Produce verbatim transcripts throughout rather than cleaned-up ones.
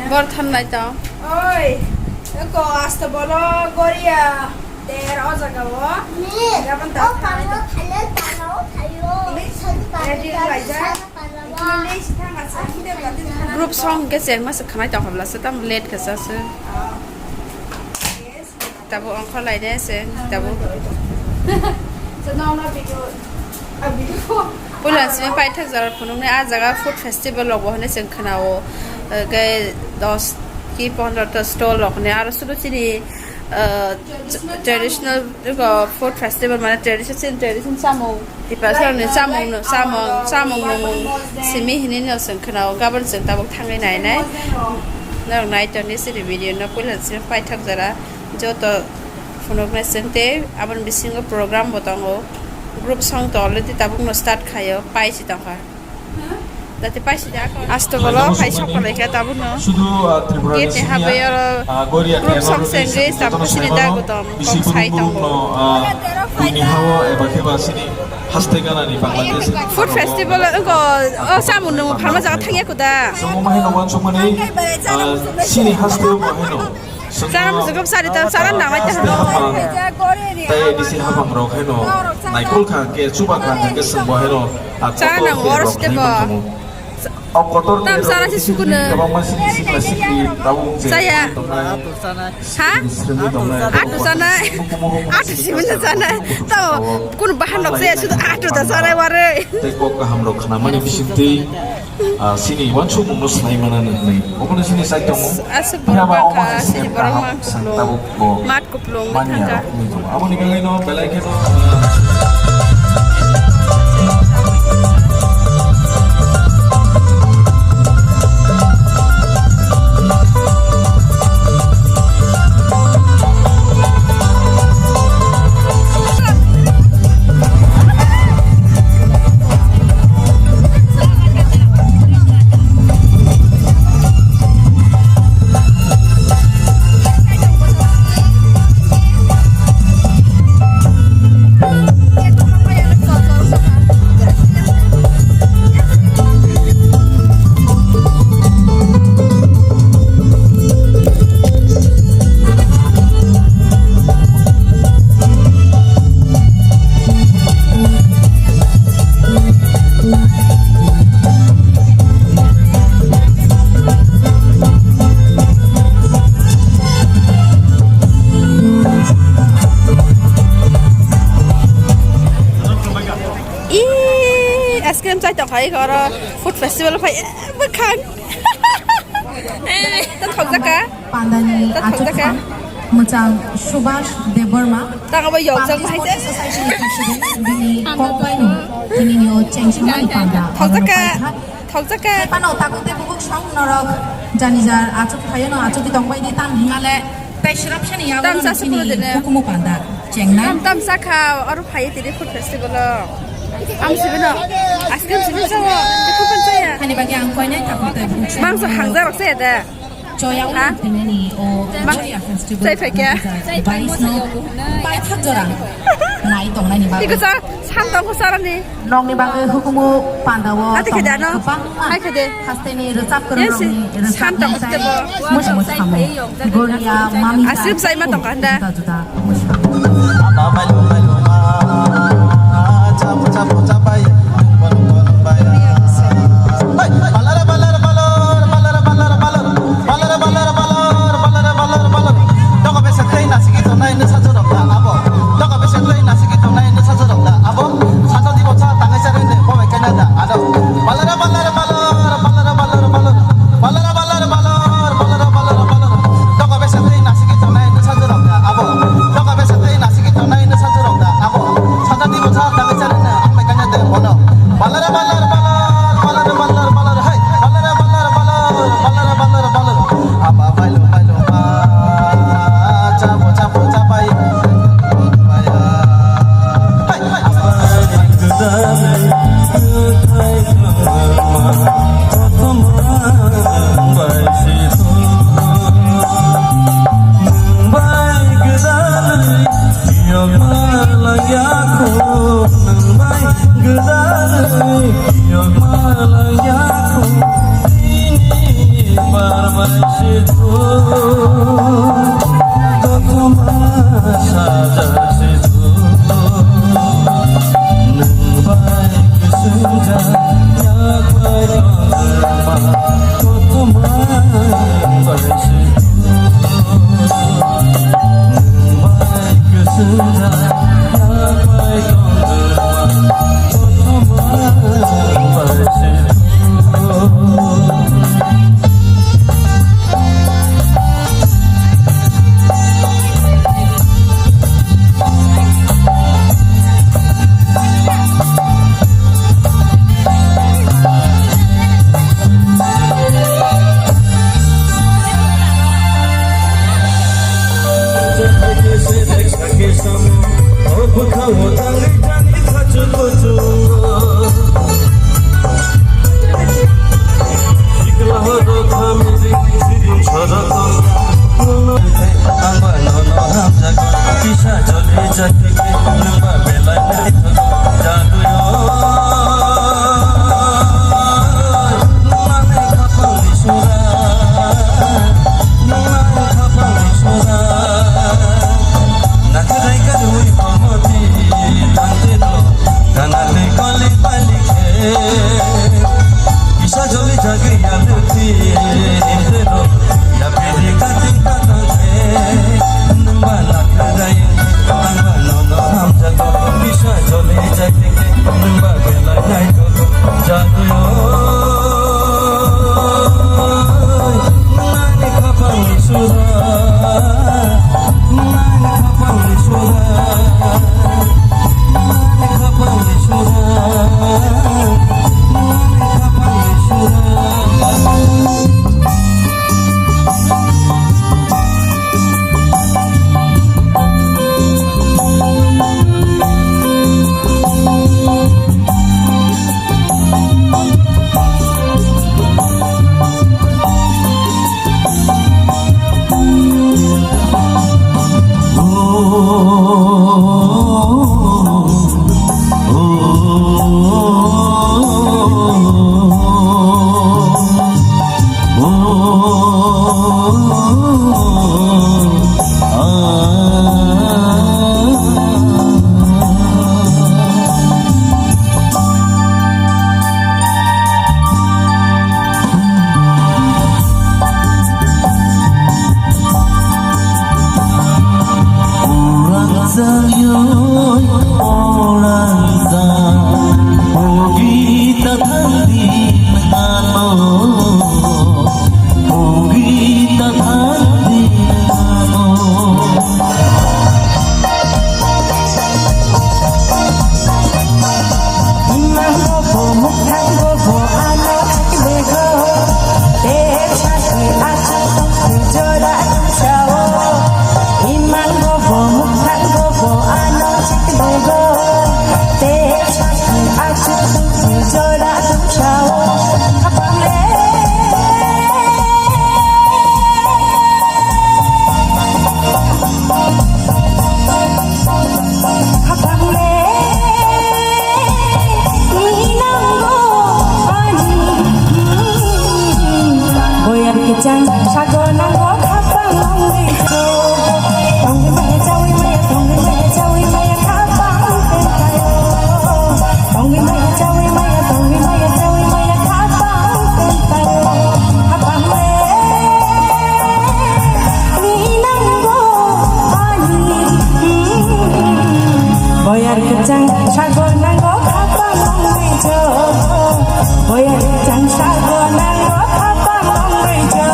Bor than nai tong. Oi, ko asta bolo goria der o jaga o. Ni, gabon ta o palo thale palo thayo. Sadi palo. Ready lai ja. Sadi palo. Group song ke cheng mas khanai tong habla se tam late ka sa se. Tabuk ongkhor laide se, tabuk. Puila sini paithak jora phunuknai, ah jaga food festival rok bo hinui chwng khwnao. Hwnkhe dos ki pondro ta stall rok hinui aro sudu chini, ah, traditional food festival mane tradition, chini tradition chamung. Tiprasarokni chamung no, chamung, chamung nungmung simi hinui no chwng khwnao, gabon chwng tabuk thangwi nainai. Norok nai tongdi sini video no puila sini paithak jora joto phunuknai chwng tei aboni bisingo program bo tongo. Group song to already tabuk no start khaio, paisi tongkha. Dati paisi da ako. Asto bolo hai sok palai kha tabuk no. Sudu, ah, Tripura ni sini, ah, Goria group song sengri tabuk sini da gudom kok sai tongo. Buini hawa eba khe ba sini haste gana ni Bangladesh ni food festival ko, o, samung nung phalma jaga thangya ko da. Songo mahino wansukmani, ah, sini haste o mahino. Chana muchungkhe bwsari ta chana nanglai ta. Haste hapang. Tai A D C hapang rok haino naikol kha hwnkhe, chuba kha hwnkhe, chwng bo haino, ah, chana kotor nango, oro site bo. O kotor tam chana se sukuna. Kwbangma sini sikla sikli tabuk je chaya tongnai. Ha? Sini tongnai. Atu chana. Atu sibini chana. To kun bahan nok se sudu atu da chana ware. Tei kok kaham rok khnamani bisingtwi, ah, sini wansukmungno swlai manani hwnwi. Obono sini chai tongo. Aswk borok phiya ba mangkha, omo hai sini step borok kaham mangkha. Sang tabuk bo. Mat kuplung manya thangkha. Rok wngwi tongo. Aboni bagwi no belai kheno, ah, Ih, ice cream chai tongkha iko oro food festival phai, eh, bwkhang. Eh, ta thokjaka. Pandani ta thokjaka. Achuksa mwchang Subhash Debbarma. Tang abo yokjak Pandani bahai se. Sports Society ni president, bini kokbai no, tini ni o chengchimani panda. Thokjaka. Thokjaka. Phano takuk tei bukuk song norok jani jar achuk phaiyano achukwi tongbai di tam himale tei swrapsani yago tamsa nini sukulu dine. Hukumu panda chengnai. Tam tamsa kha oro phaiwi tini food festival o. Ang sibino ice cream sibin sao. Tei kupan saya. Hani bagi ang koinai takuk tei bukuk song. Mangso hangjarok saya da. Choyang ha? Tini ni o Choya Festival. Sai phai kya? Bais no paithak jora nai tongnai ni bagwi. Iko sa, san tong ko sarani. Nokni bagwi hukumu pandao tongnai kwbangma hasteni rwchap kwrwng rokni rwchapnai tei muchung muchung kamo. Goria, mami, aswk sai ma tong kanda. Juda juda muchung. Balor, balor, balor, balor, balor, balor, balor. Dogo bese tei nasigi tongnai nw sajorok da abo. Dogo bese tei nasigi tongnai nw sajorok da abo. Sajo dibo cha tangai cha rinde bo bai kaina da ado. Balor, balor, balor, balor, balor, balor. Balor, balor, balor, balor, balor, balor. Dogo bese tei nasigi tongnai nw sajorok da abo. Dogo bese tei nasigi tongnai nw sajorok Boyar kechang sago nango khapang nongwi. Boyar kechang sago nango khapang nongwi jo. Boyar kechang sago nango khapang nongwi jo.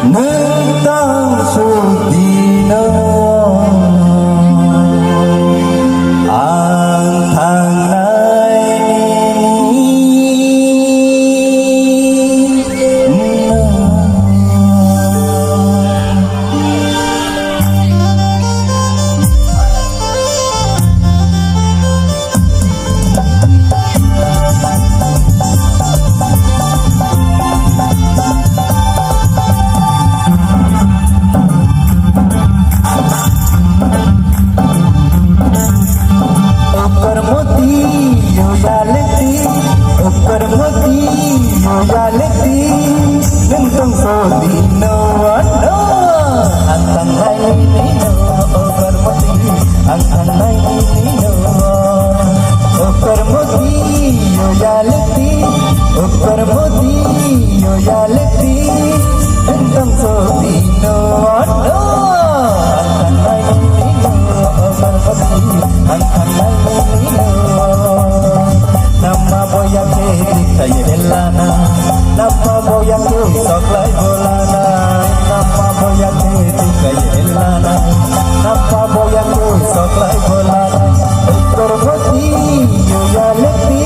Nwng tong sudino ang thangnai nini. Ukor moti yo ya lekti, ukor moti yo ya lekti, nwng tong sodino ano, ang tanglai nino, ukor moti, ang tanglai nino, ukor moti yo ya lekti, ukor moti yo ya lekti, nwng tong sodino ano, ang tanglai nino, ukor moti, ang tanglai nino. Namma boya ke tikkai elana, namma boya ke soklai bolana, namma boya ke tikkai elana, namma boya ke soklai bolana. Ukor moti yo ya lekti,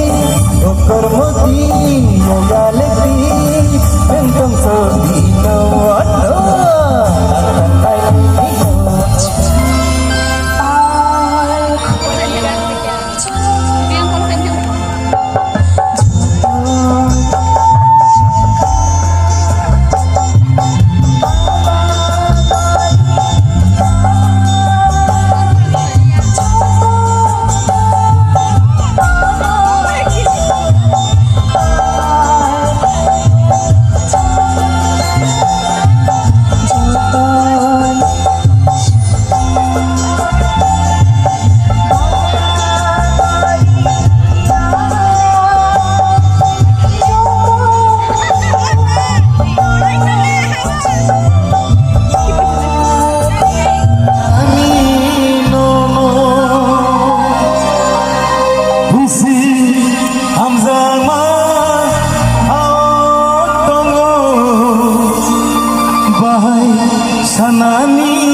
ukor moti yo ya lekti, nwng tong sodino ano, ang tanglai nino. Bisi hamjakma hao tongo, bahai sanani.